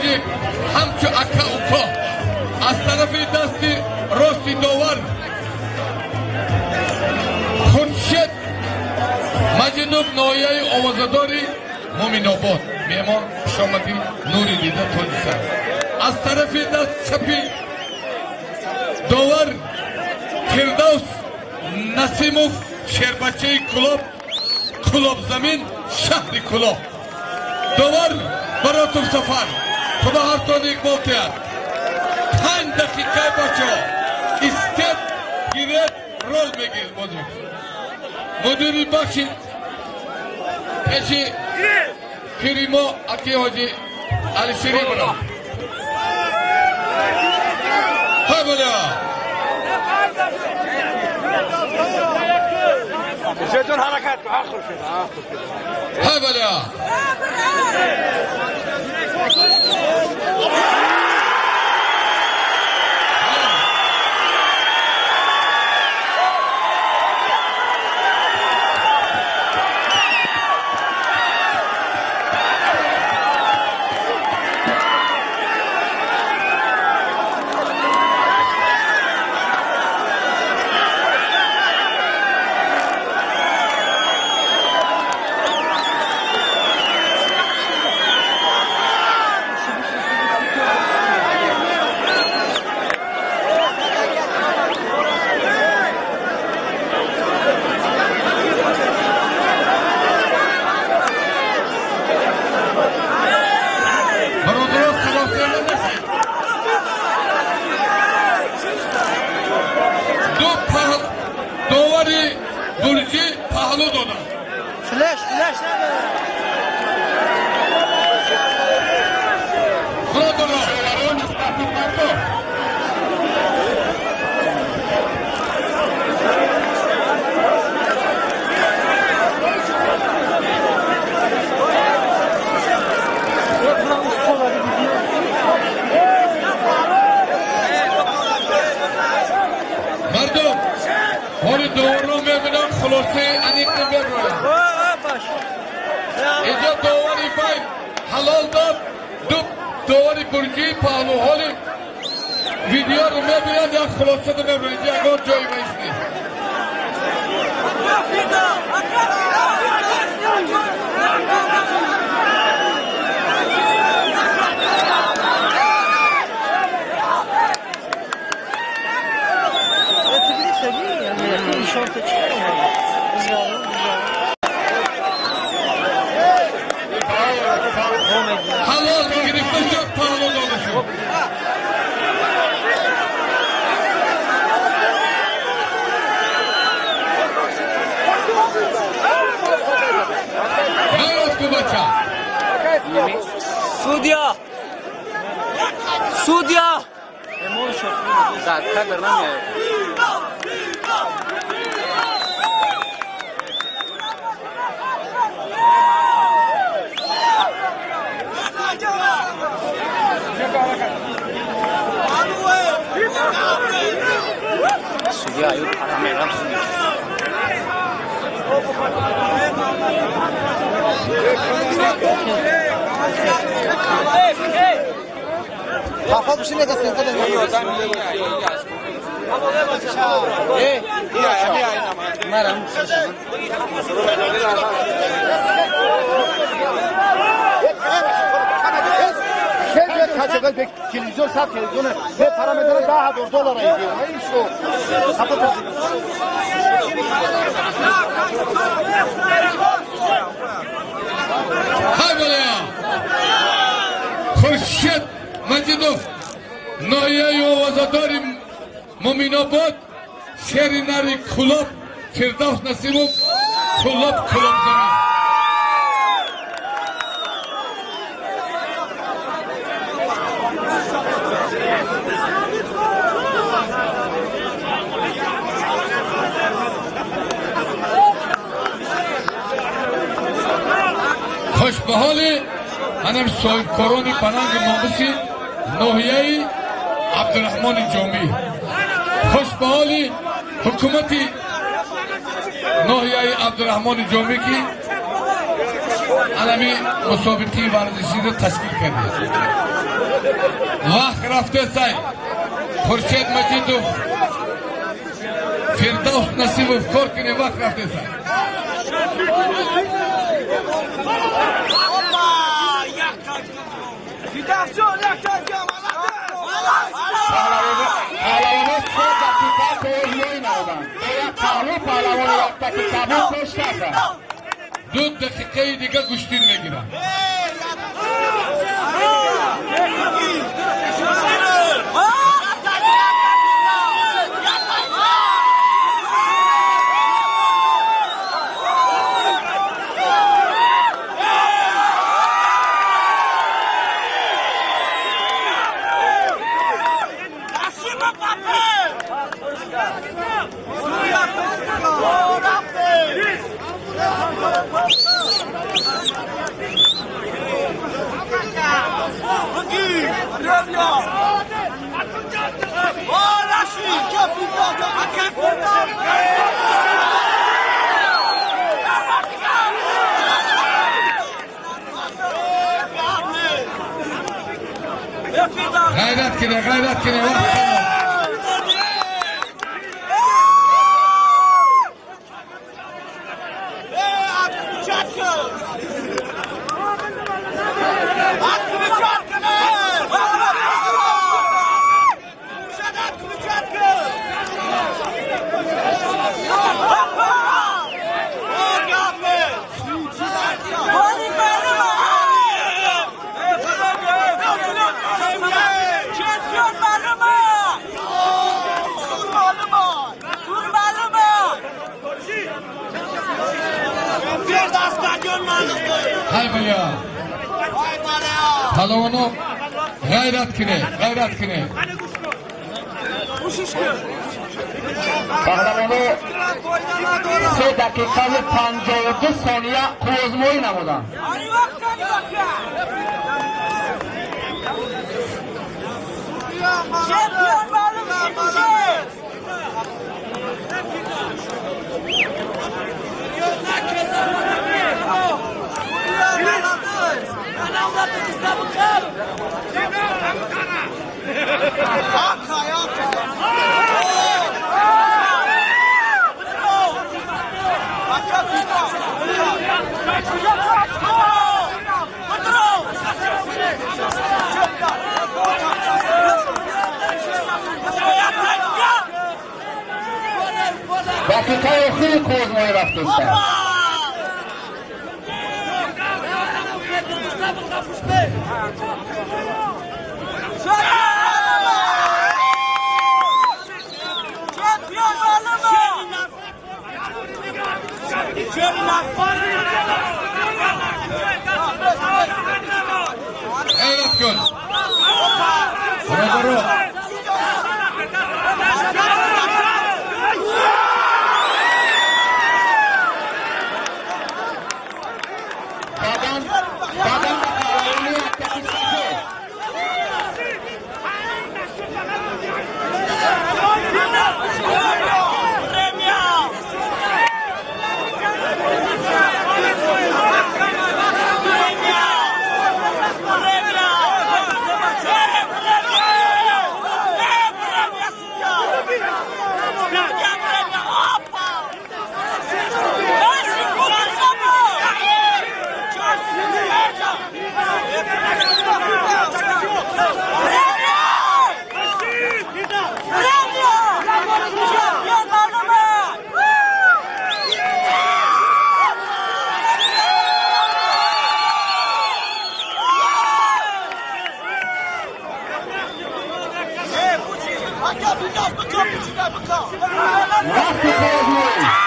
Тоҷик ҳамчу ака уко. Аз тарафи дасти рости довар Хуршед Маҷидов, ноҳияи овозадори Муминобод. Меҳмон, хушомадӣ, нури дида, тоҷисар. Аз тарафи даст чапи довар Фирдавс Насимов, шербачаи Кулоб, Кулобзамин, шаҳри Кулоб. Довар Баротов Сафар. Худо ҳартон иқбол диҳад. 5 дақиқа, бачаҳо, истед, гиред, рол мегиред бозӣ. Мудири бахши пеши фиримо аки ҳоҷи Алишери баро. Ҳай боля! Хуршедҷон, ҳаракат кун, Хуршед, Хуршед. Ҳай боля! Бародаро, саросема нашед. Ду паҳл довари бурҷӣ паҳлӯ доданд. Флеш, флеш надорад. Бародаро, мардум, ҳоли доварро мебинам, хулосаи аниқ намебирояд. Инҷо довари бай ҳалол дод, ду довари бурҷии паҳлӯ. Ҳоли видеоро мебинанд, як хулоса намебирояд. Инҷо ягон ҷои вайс нест. Ту гирифтагӣ? Нишонта чӣ? Бизгарам, бизгарам. Ҳалол гирифта шуд, паҳлӯ дода шуд. Ғайрат ку, бача. Судья! Судья! Да, кадр намеяд. Судья, ю параметрам судья. Хафа бишин, это сенка. Э, Марам. Телевизион саб телевизион бе параметр 10,000 доллар ин шо. Ҳай боля! Хуршед Маҷидов, ноҳияи овозадори Муминобод, шери нари Кулоб, Фирдавс Насимов, Кулоб, Кулобзамин. Хушбаҳоли ҳанам соҳибкорони бананги номуси ноҳияи Абдураҳмони Ҷомӣ, хушбаҳоли ҳукумати ноҳияи Абдураҳмони Ҷомӣ, ки анами мусобиқаи варзиширо ташкил кардед. Вақт рафтесай. Хуршед Маҷидов, Фирдавс Насибов, кор кунед, вақт рафтесай. Паҳлавоно 3 дақиқа қувваозмоӣ намуданд. Бояд паҳлӯ паҳлавони яктаки кабуд пештар зад. 2 дақиқаи дига гӯштин мегирам. Ғайрат кунед, ғайрат кунед, вақт тамом. Ҳай баля, паҳлавоно, ғайрат кунед, ғайрат кунед. Паҳлавоно 3 дақиқаву 52 сония қувваозмоӣ намуданд. Дақиқаи охири қувваозмоӣ рафтеста. Ғайрат кун, бародаро. Бадан бадан ба паҳлавони яктаки сафед. Вақти қувваозмоӣ.